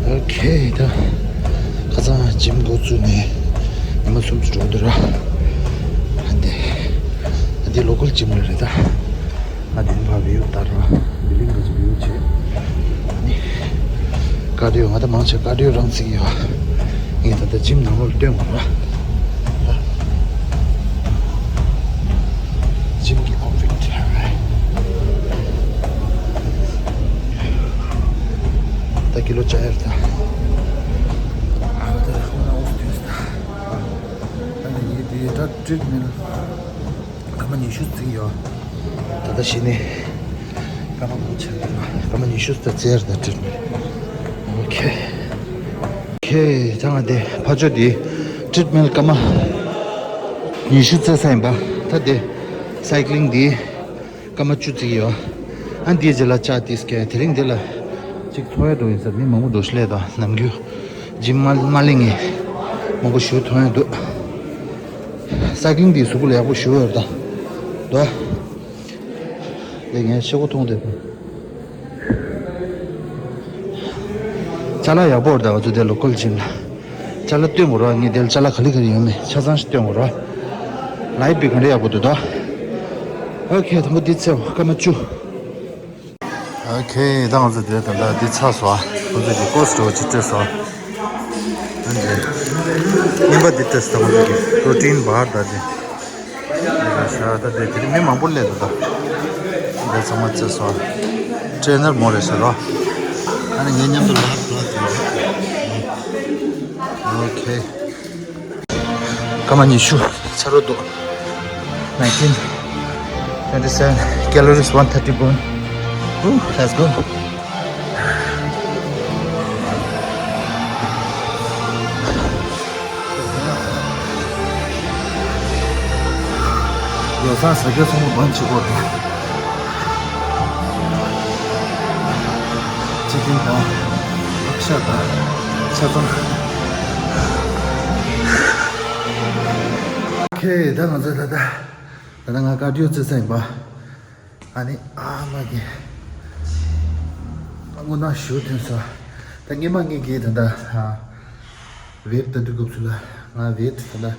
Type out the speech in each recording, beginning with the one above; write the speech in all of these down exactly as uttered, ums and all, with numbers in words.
ཨོ་ཁེ། ད་ཁ་སང་ཇིམ་འགོ་བཙུགས་ནས་ཉི་མ་གསུམ་ཙམ་འགྲོ་འདུག་ར། ཨ་འདི་ཨ་འདི་ལོ་ཀལ་ཇིམ་རེད་ད། ང་དེ་ནས་ཕར་བིའུ་ལྟ་ར། བི་ལིང་གི་བིའུ་བྱེད། ཨ་ནི་ཀར་ཌི་ཡོ། ང་ད་མང་ཆེ་ཀར་ཌི་ཡོ་རང་བརྩི་གི་ཡོད། ངས་ད་ལྟ་ཇིམ་ནང་ལོགས་ལ་སྟོན་དགོས་ར། ད་ཇིམ་གྱི་ཨའུ་ཕིཊ། ད་ཀི་ལོ་བཅའ་ཡར་ད། ཨ་ད་ཁོ་ན་འོ་སྟོན་ད། ཨ་ནི་ཡིན་དེ་ད་ཊི་རིཊ་མེནཊ་སྐར་མ་ཉི་ཤུ་བརྩིས་ཡོད། ད་ལྟ་གཞི་ནས་སྐར་མ་དགུ་ཆགས་འདུག་སྐར་མ་ཉི་ཤུ་ཙམ་བརྩི་ཡར་ད་ཊི་རིཊ་མེནཊ། ཨོ་ཁེ། ཁེ། ད་ང་དེ་ཕར་ཕྱོགས་དེ་ཊི་རིཊ་མེནཊ་སྐར་མ་ཉི་ཤུ་བརྩི་ས་ཡིན་པ། ད་དེ་སའི་ཀི་ལིང་དེ་སྐར་མ་བཅུ་བརྩི་གི་ཡོད། ཨ་འདིའི་རྗེས་ལ་ཅག་ཏིས་ཀེ་དེ་རིང་འདི་ལ་ཅིག་ཚོགས་ཡ་འགྲོ་ཡིན་ཟེར། མི་མང་པོ་འགྲོ་ཤི་ལས་དང་ནམ་རྒྱུན་ཇིམ་མ་མ་གླེང་ངེས་མང་པོ་ཞུ་ཐོན་ཡ་འདུག་སའི་ཀི་ལིང་འདི་གཟུགས་པོ་ལ་ཡག་པོ་ཞུ་ཡོད་ད། འདུག་ལས་ངས་ཤེས་གོ་མཐོང་དེ། ཅ་ལག་ཡག་པོ་རེད་ད། ང་ཚོ་དེ་ལོ་ཀལ་ཇིམ་ལ་ཅ་ལག་སྟོན་དགོས་ར། ངས་དེ་ལ་ཅ་ལག་ག་ལེ་ག་ལེ་ཡོད་མེད་ཆ་ཚང་ཞིག་སྟོན་དགོས་ར། ལའིཊ་བི་ག་འདྲ་ཡག་པོ་འདུག་ད། ཨོ་ཁེ། དང་པོ་འདི་བརྩེའོ། སྐར་མ་བཅུ། ཨོ་ཁེ། ད་ང་ཚོ་དེ་ད་ལྟ་འདི་ཚར་སོང་། ཨ་ཁོ་ཚོ་གི་ཀོ་སི་ཊི་འདྲ་བོ་ཅིག་སྤྲད་སོང་། ཨ་འདི་རྙིང་པ་འདི་སྤྲད་སོང་། ད་ང་ཚོ་གི་པོ་རོ་ཊིན་བར་ད་འདི། འདི་ལ་ཤ་ད་དེ་དེ་རིང་མི་མང་པོ་སླེབས་འདུག་ད། འདི་ཚང་མ་བརྩེ་སོང་། ཊེ་རེ་ནར་མོ་རེད་ཟེར་རོ། ཨ་ནི་ངའི་མཉམ་དུ་ལབ་ལབ་དེ། ཨོ་ཁེ། སྐར་མ་ཉི་ཤུ་ཆ་རོགས་འདུག nineteen, twenty-seven, calories one thirty burn. Ooh, let's go. ལོ་སང་ཟ་རྒྱུ་ཚང་མ་བང་བྱེད་དགོས་རེད། ཅི་ཀིན་དང་ཨ་ཤ་དང་ཆ་ཚང་། ཁེ། ད་ང་ཚོ་ད་ལྟ་ད་ལྟ་ང་ཀར་ཌི་ཡོ་རྩེ་ས་ཡིན་པ། ཨ་ནི་ཨ་མ་གི་དངོས་གནས་ཞུ་ཐོན་སོང་། ད་སྔས་མ་ངེད་ཀྱིས་ད་ལྟ་ཝེཊ་ལྟ་དུས་སྐབས་སུ་ལ་ང་ཝེཊ་ད་ལྟ་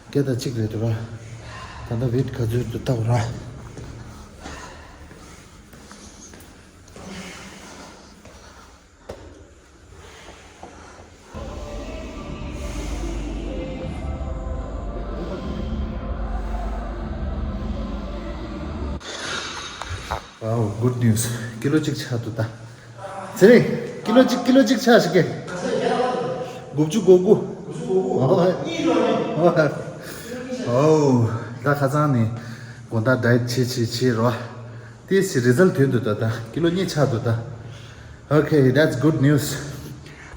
བརྒྱ་དང་གཅིག་རེད་འདུག་ར། ད་ལྟ་ཝེཊ་ག་ཚོད་འདུག་ལྟ་དགོས་ར། Wow, good news. ཀི་ལོ་གཅིག་ཆག་འདུག་ད། ཚེ་རིང་། ཀི་ལོ་གཅིག་ཀི་ལོ་གཅིག་ཆག་ཞིག་གི། དགུ་བཅུ་གོ་དགུ། ཨོ། ད་ཁ་སང་ནས་དགོང་དག་ཌའེ་ཊི་བྱེད་བྱེད་བྱེད་རོ། དེ་སི་རི་ཛལ་ཐོན་འདུག་ད། ད་ཀི་ལོ་གཉིས་ཆག་འདུག་ད། Okay, that's good news.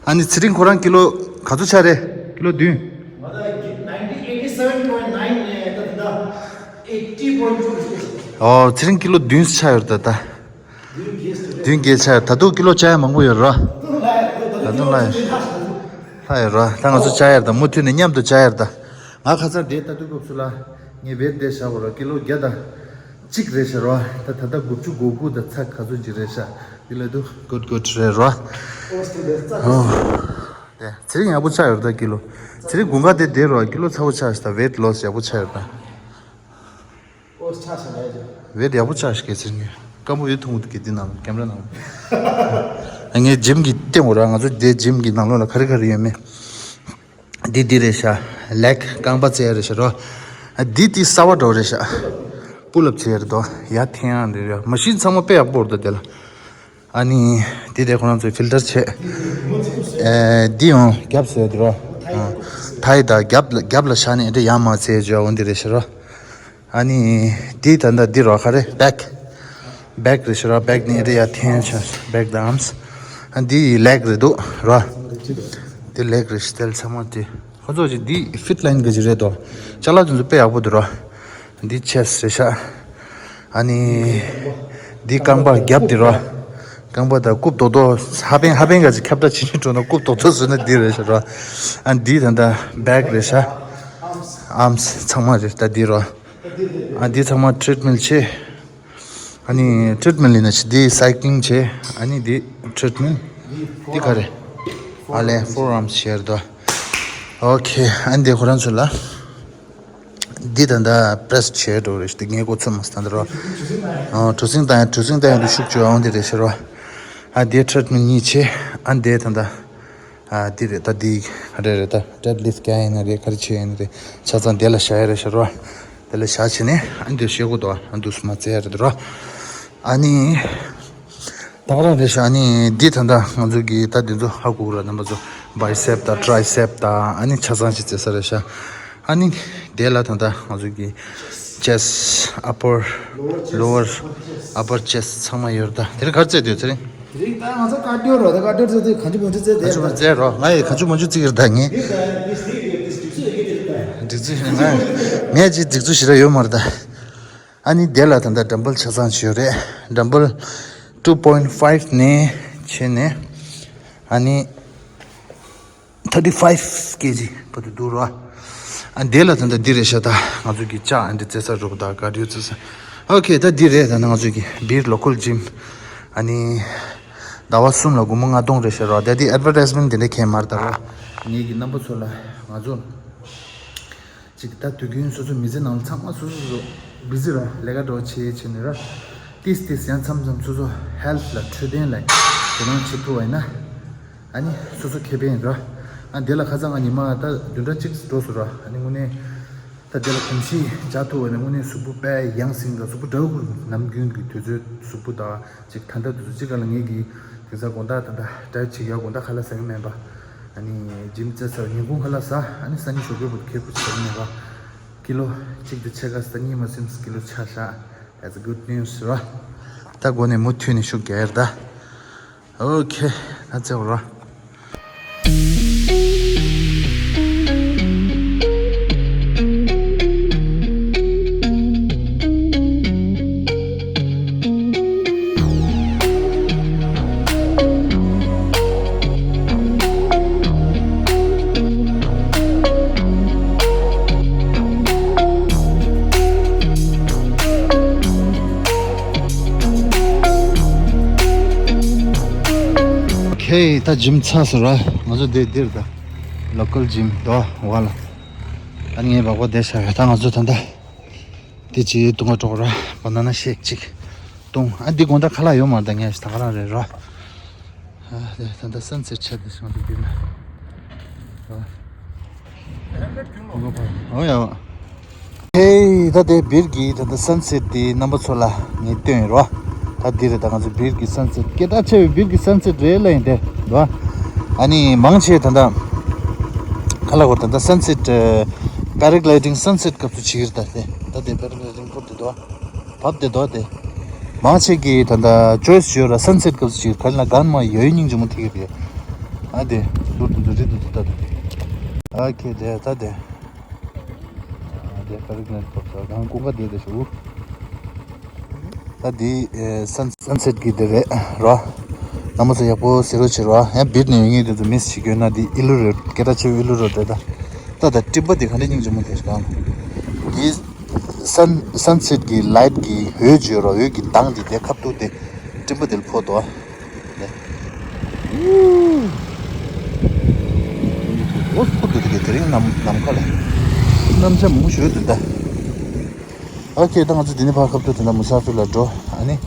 ཨ་ནི་ཚེ་རིང་ཁོ་རང་ཀི་ལོ་ག་ཚོད་ཆག་རེད། ཀི་ལོ་བདུན། ང་ད་ནའིན་ཊི་ཨེ་ཊི་སེ་བན་པོའིན་ཊུ་ནའིན་ནས་ད་ད་ཨེ་ཊི་པོའིན་ཊུ་རེད། ཨོ། ཚེ་རིང་ཀི་ལོ་བདུན་ཆག་ཡོད་ད་ད། བདུན་བརྒལ་ཆག་ཡོད། ད་དུང་ཀི་ལོ་ཆག་ཡ་མང་པོ་ཡོད་ར། ད་དུང་ལྷག་ཡོད། ལྷག་ཡོད་ར། ད་ང་ཚོ་ཆག་ཡར་ད། མུ་མཐུད་ནས་མཉམ་དུ་ཆག་ཡར་ད། ང་ཁ་སང་དེ་ལྟ་དུས་སྐབས་སུ་ལ་ངས་ཝེཊ་དེ་བཞག་པ་ར། ཀི་ལོ་བརྒྱ་དང་གཅིག་རེད་ཤག་ར། ད་ད་ལྟ་དགུ་བཅུ་གོ་དགུ་དང་ཚེག་ག་ཚོད་ཅིག་རེད་ཤག་འདི་ལ་དུ་གུཌ་གུཌ་རེད་ར། ཨོ། དེ་ཚེ་རིང་ཡག་པོ་ཆག་ཡོད་ད་ཀི་ལོ། ཚེ་རིང་དགུན་ཁ་དེ་བསྡད་ར། ཀི་ལོ་ཚ་པོ་ཆག་ཤག་ད། ཝེཊ་ལོ་སི་ཡག་པོ་ཆག་ཡོད་ད། ཨོ་ཆག་ཤག་ལས་ཀྱི། ཝེཊ་ཡག་པོ་ཆག་ཤག་གི་ཚེ་རིང་ངས་སྐམ་པོ་ཡོད་ཐུང་གི་འདི་ནང་ལ་ཀེམ་ར་ནང་ལ། ངས་ཇིམ་གྱི་སྟེང་འོ་ར། ང་ཚོ་དེ་ཇིམ་གྱི་ནང་ལོགས་ལ་ག་རེ་ག་རེ་ཡོད་མེད། འདི་འདི་རེད་ཤག་ལེག་རྐང་པ་རྩེ་ཡ་རེད་ཤག་རོ། འདི་དེ་གསར་པ་འདྲ་བོ་རེད་ཤག་པུལ་ཨབ་རྩེ་ཡ་རེད་དོ། ཡར་འཐེན་ཡ་འདི་རེད། མ་ཤིན་ཚང་མ་དཔེ་ཡག་པོ་རེད་དོ་དེ་ལ། ཨ་ནི་འདི་དེ་ཁོ་རང་ཚོས་ཕིལ་ཊར་བྱས། ཨེ་འདི་ཡང་རྒྱབ་ཟེར་དེ་རོ། ཐའི་དང་རྒྱབ་ལ་རྒྱབ་ལ་བཞག་ནས་འདི་ཡར་མར་རྩེ་བྱ་འོ་འདི་རེད་ཤག་རོ། ཨ་ནི་འདི་ད་ལྟ་འདི་རོ་ག་རེ་བེག་བེག་རེད་ཤག་རོ། བེག་ནི་འདི་ཡར་འཐེན་ཤག་བེག་དང་ཨམ་སི། ཨ་འདི་ལེག་རེད་འདུག་རོ། འདི་ལེག་རེད་ཤག་དེ་ལ་ཚང་མ་དེ་ཁོ་ཚོ་ཅིག་འདི་ཕིཊ་ལའིན་ག་ཅིག་རེད་དོ། ཅ་ལག་དེ་ཚོ་དཔེ་ཡག་པོ་འདུག་རོ། འདི་ཆེ་སི་རེད་ཤག་ཨ་ནི་འདི་རྐང་པ་རྒྱབ་འདི་རོ། རྐང་པ་ད་རྐུབ་རྡོག་རྡོག་ཧ་པན་ཧ་པན་ག་ཅིག་ཁྱབ་བསྒྲགས་བྱེད་སྙིང་འདོད་ན་རྐུབ་རྡོག་རྡོག་བཟོས་ན་འདི་རེད་ཤག་རོ། ཨ་འདི་ད་ལྟ་བེག་རེད་ཤག་ཨམ་སི་ཚང་མ་རེད་ད་འདི་རོ། ཨ་འདི་ཚང་མ་ཊི་རིཊ་མེནཊ་བྱས། ཨ་ནི་ཊི་རིཊ་མེནཊ་ཡིན་ན་ཆི་འདི་སའི་ཀི་ལིང་བྱས། ཨ་ནི་འདི་ཊི་རིཊ་མེནཊ་འདི་ག་རེ། ཨ་ལས་ཕོར་ཨརམ་ཤེར་དོ། ཨོ་ཁེ། ཨ་འདི་ཁོ་རང་ཚོ་ལ། འདི་ད་ལྟ་པྲེ་སི་བྱས་འགྲོ་རེད་ཤག་འདི་ངས་གོ་ཚོད་མ་སོང་ད་ལྟ་རོ། ཨོ་གྲུ་གཟིངས་བཏང་ཡ་གྲུ་གཟིངས་བཏང་ཡ་འདི་ཤུགས་ཆུ་ཨང་འདི་རེད་ཤག་རོ། ཨ་འདི་ཊི་རི་ཊི་མེན་ཊི་གཉིས་བྱས། ཨ་འདི་ད་ལྟ། ཨ་འདི་རེད་ད་འདི་ག་རེ་རེད་ད་ཌེཌ་ལིཕ་ཊི་རྒྱག་ཡིན་ན་རེད་ག་རེ་བྱས་ཡིན་ན་རེད་ཆ་ཚང་འདི་ལ་བཞག་ཡ་རེད་ཤག་རོ། འདི་ལ་བཞག་བྱས་ནས་ཨ་འདི་ཤེལ་སྒོ་དོ་ཨ་འདུག་སུ་མ་བཙལ་ཡ་རེད་རོ། ཨ་ནི། ད་ག་རང་རེད་ཤག་ཨ་ནི་འདི་ད་ལྟ་ང་ཚོ་གི་ད་འདི་ཚོ་ཧ་གོ་གི་ར་རྣམ་པ་ཚོ་བའི་སེབ་དང་ཊྲའི་སེབ་དང་ཨ་ནི་ཆ་ཚང་ཅིག་བཙལ་ས་རེད་ཤག་ཨ་ནི་དེ་ལ་ད་ལྟ་ང་ཚོ་གི་ཅེ་སི་ཊི་ཨ་པར་ལོ་ཝར་ཨ་པར་ཅེ་སི་ཊི་ཚང་མ་ཡོད་རེད་ད། དེ་རིང་ག་རེ་བཙལ་འདོད་ཚེ་རིང་། དེ་རིང་ད་ང་ཚོ་ཀར་ཌི་ཡོ་རོ་ད་ཀར་ཌི་ཡོ་བཙལ་ཚེ་གང་བྱུང་མང་བྱུང་བཙལ་གང་བྱུང་མང་བཙལ་རོ། ང་ཡི་གང་བྱུང་མང་བྱུང་བཙལ་གི་རེད་ད་ངས། འགྲིག་ཚུལ་ཞིག་ང་ངས་ཅིག་འགྲིག་ཚུལ་ཞིག་ར་ཡོད་མ་རེད་ད། ཨ་ནི་དེ་ལ་ད་ལྟ་ཌམ་བེལ་ཆ་ཚང་ཅིག་ཡོད་རེད། ཌམ་བེལ་two point five ནས་བྱས་ནས་ཨ་ནི་thirty five kg བར་དུ་འདུག་ར། ཨ་དེ་ལ་ད་ལྟ་འདི་རེད་ཤག་ད་ང་ཚོ་གི་ལྕགས་ཨ་འདི་རྩེ་ས་རུབ་ད་ག་རེ་ཡོད་རྩེ་ས། ཨོ་ཁེ་ད་འདི་རེད། ད་ནི་ང་ཚོ་གི་སྦིར་ལོ་ཀལ་ཇིམ། ཨ་ནི་ཟླ་བ་གསུམ་ལ་སྒོར་མོ་ལྔ་སྟོང་རེད་ཤག་ར། ད་འདི་ཨེཌ་ཝར་ཊའིཛ་མེན་ཊི་འདི་འདྲ་ཁྱད་མ་རེད་ད་ར། ངེད་ཀྱི་རྣམ་པ་ཚོ་ལ་ང་ཚོ། ཅིག་ད་དུས་རྒྱུན་སོ་སོ་མི་ཚེ་ནང་ཚང་མ་སོ་སོ་སོ་བི་ཟི་ར་ལས་ཀ་འགྲོ་བྱེད་བྱེད་ནི་ར། ཏིས་ཏིས་ཡང་མཚམས་མཚམས་སོ་སོ་ཧེལ་ཐི་ལ་འཕྲོད་བསྟེན་ལ་དོ་སྣང་བྱེད་ཐུབ་པ་ཡིན་ན། ཨ་ནི་སོ་སོ་ཁེ་ཕན་ཡིན་ར། ཨ་དེ་ལ་ཁ་སང་ང་ཉི་མ་ད་བདུན་ཕྲག་གཅིག་འགྲོ་སོང་ར། ཨ་ནི་དངོས་གནས་ད་དེ་ལ་གོམས་གཤིས་འཇགས་ཐུབ་པ་ཡིན་ན་དངོས་གནས་གཟུགས་པོ་དཔེ་ཡངས་ཟིན་ག་གཟུགས་པོ་འདྲ་བོ་ནམ་རྒྱུན་གྱི་དུས་ཚོད་གཟུགས་པོ་དང་། ཅིག་ད་ལྟ་དུས་ཚོད་ཅིག་ག་ལ་ངེད་ཀྱིས་དེང་སང་དགོང་དག་ད་ལྟ་ཌའེ་ཊི་བྱེད་ཡག་དགོང་དག་ཁ་ལག་ཟ་གི་མེད་པ། ཨ་ནི་ཇིམ་རྩེ་ས་ཉིན་གུང་ཁ་ལག་ཟ། ཨ་ནི་སང་ཉིན་ཞོགས་པའི་བུ་ཁེ་བུ་ཟ་གི་མེད་པ། ཀི་ལོ་གཅིག་དང་ཕྱེད་ཀ་སང་ཉིན་མ་ཟིན་ཀི་ལོ་ཆ་བཞག That's a good news ར། ད་སྒོ་ནས་མུ་མཐུད་ནས་ཤུགས་རྒྱག་ཡར་ད། ཨོ་ཁེ། ད་རྩེ་བ་ར། ཁེ་ད་ཇིམ་ཚར་སོང་ར། ང་ཚོ་འདིར་འདིར་ད་ལོ་ཀལ་ཇིམ་དོ་བ་ལ། ཨ་ནི་ངའི་བག་པ་བསྡད་བཞག་ཡོད། ད་ང་ཚོ་ད་ལྟ་འདི་ཅིག་བཏུང་བ་འགྲོ་ར། བ་ན་ན་ཤེག་ཅིག་བཏུང་། ཨ་འདི་དགོང་དག་ཁ་ལག་ཡོད་མ་རེད། ད་ངས་ད་ག་རང་རེད་ར། ཨ་དེ་ད་ལྟ་སན་སེཊ་ཆགས་འདུག་ང་ཚོ་འདིར་ན། ཨོ་ཡ། ཧེ་ད་དེ་སྦིར་གྱི་ད་ལྟ་སན་སེཊ་དེ་རྣམ་པ་ཚོ་ལ་ངས་སྟོན་ཡིན་རོ། ད་འདི་རེད། ད་ང་ཚོ་སྦིར་གྱི་སན་སེཊ་སྐད་གྲགས་ཆེ་བའི་སྦིར་གྱི་སན་སེཊ་རེད་ལ་ཡིན་དེ་རོ། ཨ་ནི་མང་ཆེ་ད་ལྟ་ཁ་ལག་གོ་ད་ལྟ་སན་སེཊ་པེ་ར་གི་ལའི་ཌིང་སན་སེཊ་སྐབས་སུ་བྱེད་ཀྱི་རེད། ད་དེ་ད་དེ་པེ་ར་གི་ལའི་ཌིང་པོ་དེ་དོ། བབ་དེ་དོ་དེ། མང་ཆེ་གི་ད་ལྟ་ཅོའི་སི་ཡོད་ར། སན་སེཊ་སྐབས་སུ་ཅིག་ག་རེ་ན་གང་མ་ཡོད་སྙིང་རྗེ་མོ་ཐིག་གི་རེད། ཨ་དེ་ལུར་དུ་དུ་རི་དུ་དུ་ད་དེ། ཨ་ཁེ་དེ་ད་དེ། ཨ་དེ་ཀ་རིག་ནེ་ཐོབ་ས་གང་ཀུན་ག་དེ་དེ་ཤུ། ད་དེ་སན་སན་སེཊ་གི་དེ་རེད་ར། རྣམ་པ་ཚོ་ཡག་པོ་གཟིགས་རོགས་བྱེད་རོགས། ཡང་སྦིར་ནས་ཡོང་མཁན་དེ་ཚོ་མིས་བྱེད་དགོས་ན་དེ་ཨི་ལུ་རེད། སྐད་གྲགས་ཆེ་བའི་ཨི་ལུ་རེད་དེ་ད། ད་ད་སྤྲིན་པ་དེ་ག་འདྲ་སྙིང་རྗེ་མོ་དེ་ཤག་གང་དེ། སན་སན་སེཊ་གི་ལའིཊ་གི་འོད་བརྗོད་རོ། འོད་ཀྱི་མདངས་འདི་དེ་ཁ་ཐུག་དེ་སྤྲིན་པ་དེ་ལ་ཕོག་འདུག་ཨ། ནས་འོ་ཕོག་འདུག་དེ་ག་དེ་རིང་ནམ་ནམ་མཁའ་ལ་གནམ་ལྕགས་མང་པོ་ཞིག་འདུག་ད། ཨོ་ཁེ། ད་ང་ཚོ་འདི་ནས་ཕར་ཁ་ཐུག་དེ་འདྲ་མུ་ས་ཕིར་ལ་འགྲོ། ཨ་ནི་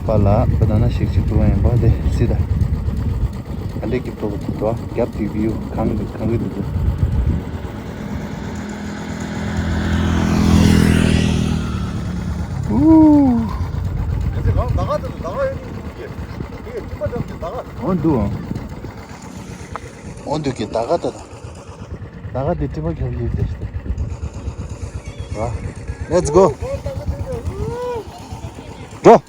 པ་ལ་པ་ད་ན་ཤིག་ཅིག་ཏུ་ཡིན་པ་དེ་སི་ད། ཨ་འདྲས་ཀྱི་ཏོག་ཏོ་རྒྱབ་ཀྱི་བིའུ་གང་གི་གང་གི་འདུག་འདུག་འོ་འདུག་འོ་འདུག་གི་ད་ག་ད་ད། ད་ག་དེ་ཀྲི་མ་ཁྱབ་ཡིན་ཏེ་ཤི་ཏེ། ར། Let's go. འགྲོ།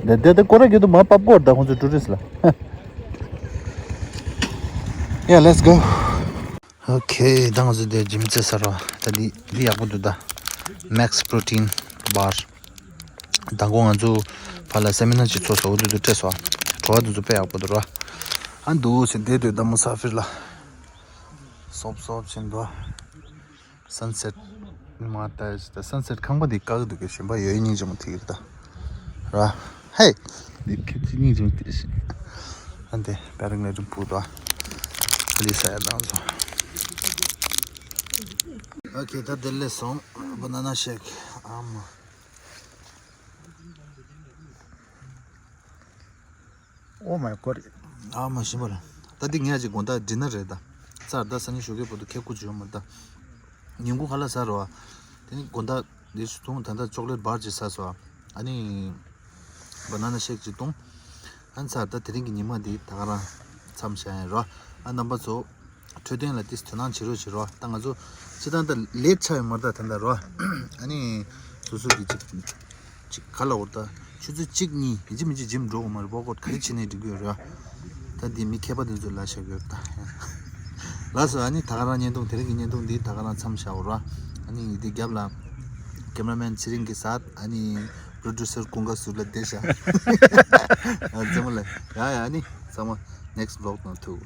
དེ་དེ་དེ་སྐོར་ར་གི་དུ་མ་པ་པོར་ད་ཁོང་ཚོ་ཊུ་རི་སི་ལ། Yeah, let's go. Okay, ད་ང་ཚོ་དེ་ཇིམ་རྩེ་ས་ར། ད་འདི་འདི་ཡག་པོ་འདུག་ད། Max Protein Bar. མདང་དགོང་ང་ཚོ་ཕར་ལ་སེ་མི་ནར་ཅིག་ཚོགས་སོང་། འོ་དེ་ཚོ་སྤྲད་སོང་། བྲོ་བ་དེ་ཚོ་དཔེ་ཡག་པོ་འདུག་ར། ཨ་འདུག་སེ་བསྡད་སྡོད་ད་མུ་ས་ཕིར་ལ། སོབ་སོབ་བྱེད་འདུག་ཨ། སན་སེཊ་མ་ལྟ་ཡ་ཅིག་ད་སན་སེཊ་ཁང་པ་འདི་བཀག་འདུག་གི་གཞན་པ་ཡོད་སྙིང་རྗེ་མོ་ཐིག་རེད་ད། ར། ཧེ། འདི་ཁྱེད་ཀྱི་སྙིང་རྗེ་དེ་ཞིག་ཨ་འདི་པེ་ར་གླའི་རིམ་བུ་དོ། ལི་ས་ཡ་དང་སོ། ཨོ་ཁེ། ད་དེ་ལས་སོང་། བ་ན་ན་ཤེག་ཨ་མ། Oh my God. ཨ་མ་ཞིམ་པ་ལ། ད་འདི་ངས་ཅིག་དགོང་དག་ཌི་ནར་རེད་ད། ཚར་ད་ས་ནི་ཞོགས་ཀའི་བར་དུ་ཁེ་ཁུ་བྱུང་མ་ད། ཉིན་གུང་ཁ་ལག་ཟ་རོ། དེ་ནི་དགོང་དག་འདི་ཚོ་ད་ལྟ་ཅོག་ལེ་ཊི་བར་ཅིག་ཟ་སོ། ཨ་ནི། བ་ན་ན་ཤེག་ཅིག་བཏུང་། ཨ་ནི་ཚར་ད་དེ་རིང་གི་ཉི་མ་འདི་ད་ག་རང་མཚམས་བཞག་ཡིན་རོ། ཨ་རྣམ་པ་ཚོ། འཕྲོད་བསྟེན་ལ་ཏིས་དོ་སྣང་བྱེད་རོགས་བྱེད་རོགས། ད་ང་ཚོ་སྤྱི་བཏང་ད་ལེ་ཊི་ཆགས་ཡོད་མ་རེད་ད་ད་ལྟ་རོ། ཨ་ནི་སོ་སོ་གི་ཅིག་ཅིག་ག་ལ་འོར་ད་ཆུ་ཚོད་གཅིག་གཉིས་ཡིན་གཅིག་མིན་གཅིག་ཇིམ་འགྲོ་དགོས་མ་རེད། ཝོག་ཨའུཊ་ག་རེ་བྱེད་ནས་འགྲིག་གི་ཡོད་རེད། ད་འདི་མི་མཁས་པ་དེ་ཚོས་ལབ་བཞག་གི་ཡོད་ད། ལགས་སོ། ཨ་ནི་ད་ག་རང་བརྙན་ཐུང་དེ་རིང་གི་བརྙན་ཐུང་འདི་ད་ག་རང་མཚམས་བཞག་རོགས། ཨ་ནི་འདི་རྒྱབ་ལ་ཀེ་མ་ར་མེན་ཚེ་རིང་གི་སཱད། ཨ་ནི་པྲོ་ཌུ་སར་ཀུན་དགའ་ཟུར་ལ་བསྡད་བཞག་ཨ་ཚང་མ་ལ་ཡ་ཡ། ཨ་ནི་ཚང་མ་ནེག་སི་ཊི་ཝོག་ནང་ཐུག